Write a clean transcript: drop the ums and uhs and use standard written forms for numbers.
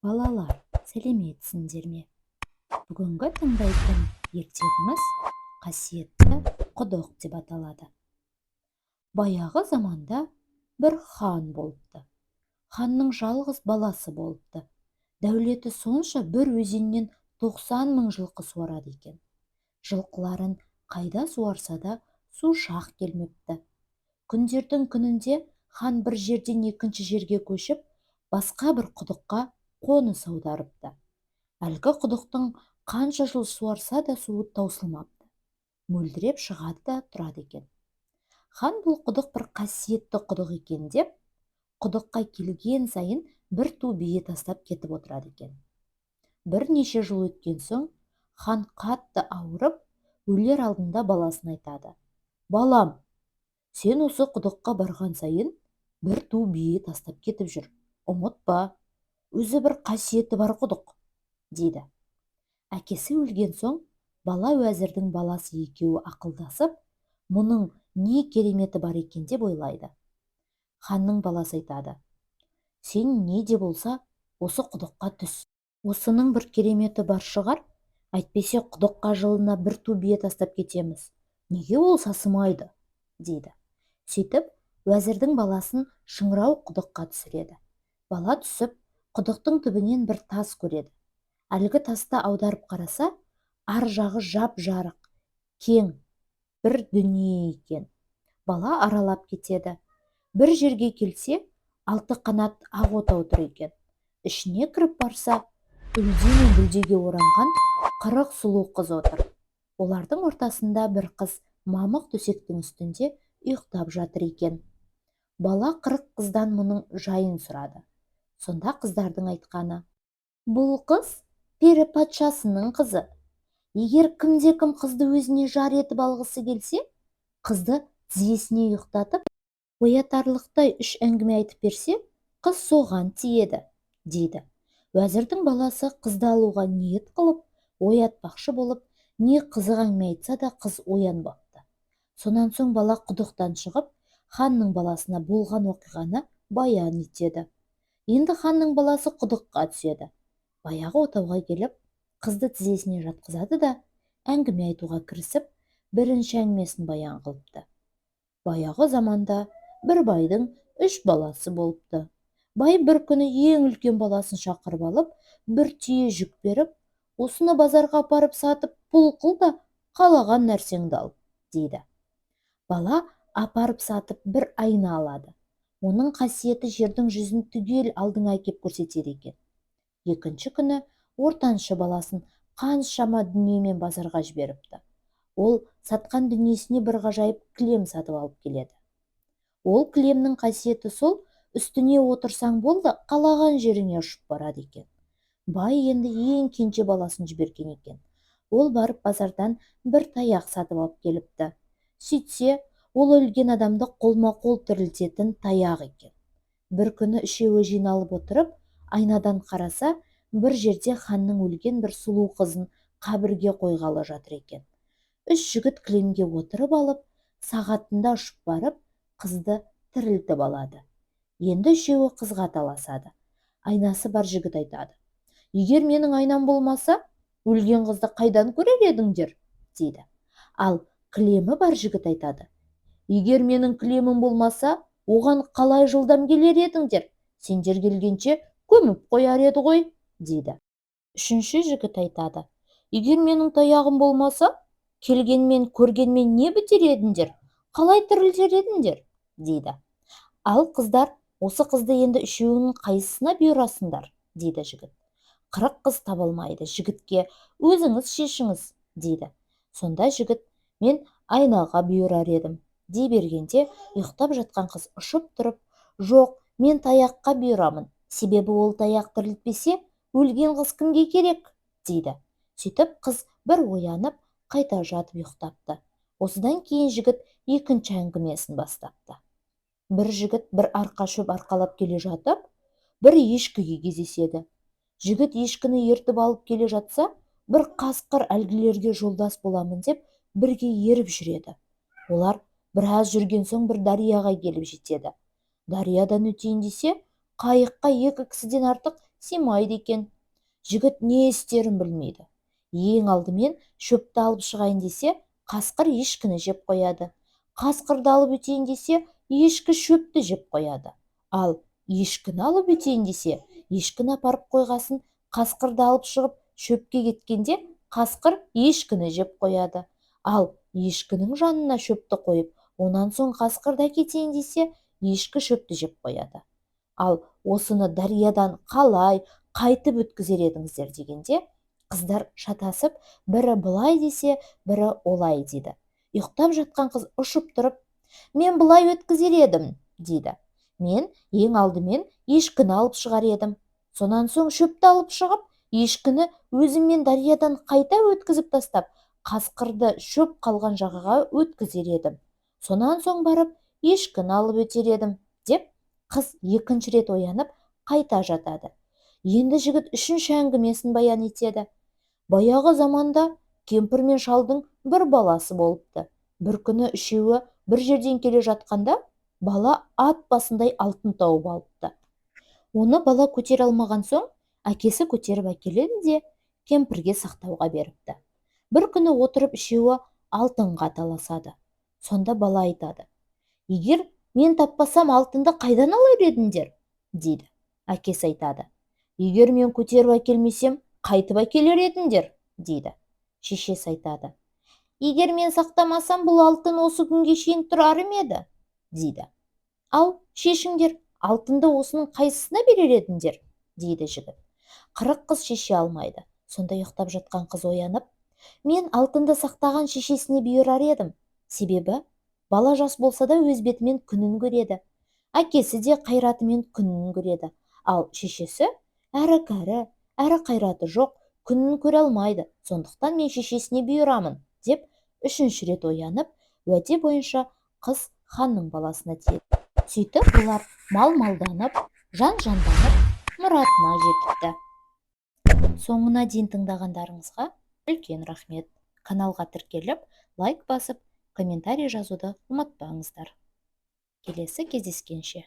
Балалар, сәлеметсіңдер ме? Бүгінгі тыңдайтын ертегіміз «Қасиетті құдық» деп аталады. Баяғы заманда бір хан болыпты. Ханның жалғыз баласы болыпты. Дәулеті сонша, бір өзеннен 90 000 жылқы суарады екен. Жылқыларын қайда суарса да, су шақ келмепті. Күндердің күнінде хан бір жерден екінші жерге көшіп, басқа бір құдыққа қоныс аударыпты. Әлгі құдықтың қанша жыл суарса да, суы таусылмапты, мөлдіреп шығады да тұрады екен. Хан бұл құдық бір қасиетті құдық екен деп, құдыққа келген сайын бір ту бие тастап кетіп отырады екен. Бірнеше жыл өткен соң хан қатты ауырып, өлер алдында баласына айтады: «Балам, сен осы құдыққа барған сайын бір ту бие тастап кетіп жүр, ұмытпа, өзі бір қасиеті бар құдық», – дейді. Әкесі өлген соң бала уәзірдің баласы екеуі ақылдасып, мұның не кереметі бар екен деп ойлайды. Ханның баласы айтады: «Сен не де болса осы құдыққа түс, осының бір кереметі бар шығар, әйтпесе құдыққа жылына бір ту бие тастап кетеміз, неге ол сасымайды?» – дейді. Сөйтіп, уәзірдің баласын шыңырау құдыққа түсіреді. Бала түсіп, құдықтың түбінен бір тас көреді. Әлгі тасты аударып қараса, ар жағы жап-жарық, кең бір дүние екен. Бала аралап кетеді. Бір жерге келсе, алты қанат ақ отау тұр екен. Ішіне кіріп барса, үлде мен бүлдеге оранған 40 сұлу қыз отыр. Олардың ортасында бір қыз мамық төсектің үстінде ұйықтап жатыр екен. Бала 40 қыздан мұның жайын сұрады. Сонда қыздардың айтқаны: «Бұл қыз пері патшасының қызы. Егер кімде-кім қызды өзіне жар етіп алғысы келсе, қызды тізесіне ұйықтатып, оятарлықтай үш әңгіме айтып берсе, қыз соған тиеді», – дейді. Уәзірдің баласы қызды алуға ниет қылып, оятпақшы болып, не қызық әңгіме айтса да, қыз оянбапты. Сонан соң бала құдықтан шығып, ханның баласына болған оқиғаны баян етеді. Енді ханның баласы құдыққа түседі. Баяғы отауға келіп, қызды тізесіне жатқызады да, әңгіме айтуға кірісіп, бірінші әңгімесін баян қылыпты: Баяғы заманда бір байдың үш баласы болыпты. Бай бір күні ең үлкен баласын шақырып алып, бір түйе жүк беріп: «Осыны базарға апарып сатып, пұл қыл да, қалаған нәрсеңді ал», – дейді. Бала апарып сатып, бір айна алады. Оның қасиеті жердің жүзін түгел алдыңа әкеп көрсетеді екен. Екінші күні ортаншы баласын қаншама дүниемен базарға жіберіпті. Ол сатқан дүниесіне бір ғажайып кілем сатып алып келеді. Ол кілемнің қасиеті сол, үстіне отырсаң болды, қалаған жеріңе ұшып барады екен. Бай енді ең кенже баласын жіберген екен. Ол барып, базардан бір таяқ сатып алып келіпті. Сөйтсе, ол өлген адамды қолма-қол тірілтетін таяқ екен. Бір күні үшеуі жиналып отырып, айнадан қараса, бір жерде ханның өлген бір сұлу қызын қабірге қойғалы жатыр екен. Үш жігіт кілемге отырып алып, сағатында ұшып барып, қызды тірілтіп алады. Енді үшеуі қызға таласады. Айнасы бар жігіт айтады: «Егер менің айнам болмаса, өлген қызды қайдан көрер едіңдер?» – дейді. Ал кілемі бар жігіт айтады: «Егер менің кілемім болмаса, оған қалай жылдам келер едіңдер? Сендер келгенше көміп қояр еді ғой», – дейді. Үшінші жігіт айтады: «Егер менің таяғым болмаса, келгенмен, көргенмен не бітер едіңдер, қалай тірілтер едіңдер?» – дейді. Ал қыздар: «Осы қызды енді үшеуіңнің қайсысына бұйырасыңдар?» – дейді жігіт. 40 қыз табылмайды жігітке. «Өзіңіз шешіңіз», – дейді. Сонда жігіт: «Мен айнаға бұйырар едім», – дей бергенде, ұйықтап жатқан қыз ұшып тұрып: «Жоқ, мен таяққа бұйырамын, себебі ол таяқ тірілтпесе, өлген қыз кімге керек?» – дейді. Сөйтіп, қыз бір оянып, қайта жатып ұйықтапты. Осыдан кейін жігіт екінші әңгімесін бастапты. Бір жігіт бір арқа шөп арқалап келе жатып, бір ешкіге кездеседі. Жігіт ешкіні ертіп алып келе жатса, бір қасқыр әлгілерге жолдас боламын деп, бірге еріп жүреді. Олар біраз жүрген соң, бір дарияға келіп жетеді. Дариядан өтейін десе, қайыққа екі кісіден артық Сыймайды екен. Жігіт не істерін білмейді. Ең алдымен шөпті алып шығайын десе, қасқыр ешкіні жеп қояды. Қасқырды алып өтейін десе, ешкі шөпті жеп қояды. Ал ешкіні алып өтейін десе, ешкіні апарып қойғасын, қасқырды алып шығып шөпке кеткенде, қасқыр ешкіні жеп қояды. Ал ешкінің жанына шөпті қойып, онан соң қасқырды әкетейін десе, ешкі шөпті жеп қояды. Ал осыны дариядан қалай, қайтып өткізер едіңіздер дегенде, қыздар шатасып, бірі былай десе, бірі олай дейді. Ұйықтап жатқан қыз ұшып тұрып: «Мен былай өткізер едім, – дейді. – Мен ең алдымен ешкіні алып шығар едім. Сонан соң шөпті алып шығып, ешкіні өзіммен дариядан қайта өткізіп тастап, қасқырды шөп қалған жағаға өткізер едім. Сонан соң барып ешкіні алып өтер едім», – деп, қыз екінші рет оянып, қайта жатады. Енді жігіт үшінші әңгімесін баян етеді. Баяғы заманда кемпір мен шалдың бір баласы болыпты. Бір күні үшеуі бір жерден келе жатқанда, бала ат басындай алтын тауып алыпты. Оны бала көтере алмаған соң, әкесі көтеріп әкеледі де, кемпірге сақтауға беріпті. Бір күні отырып үшеуі алтынға таласады. Сонда бала айтады: «Егер мен таппасам, алтынды қайдан алар едіңдер?» – дейді. Әкесі айтады: «Егер мен көтеріп әкелмесем, қайтып әкелер едіңдер?» – дейді. Шешесі айтады: «Егер мен сақтамасам, бұл алтын осы күнге шейін тұрар ма еді?» – дейді. «Ал шешіңдер, алтынды осының қайсысына берер едіңдер?» – дейді жігіт. 40 қыз шеше алмайды. Сонда ұйықтап жатқан қыз оянып: «Мен алтынды сақтаған шешесіне бұйырар едім. Себебі бала жас болса да, өз бетімен күнін көреді, әкесі де қайратымен күнін көреді. Ал шешесі әрі кәрі, әрі қайраты жоқ, күнін көре алмайды. Сондықтан мен шешесіне бұйырамын», – деп, үшінші рет оянып, уәде бойынша қыз ханның баласына тиеді. Сөйтіп олар мал малданып, жан жанданып, мұратына жетіпті. Соңына дейін тыңдағандарыңызға үлкен рахмет! Каналға тіркеліп, лайк басып, комментарий жазуды ұмытпаңыздар. Келесі кездескенше!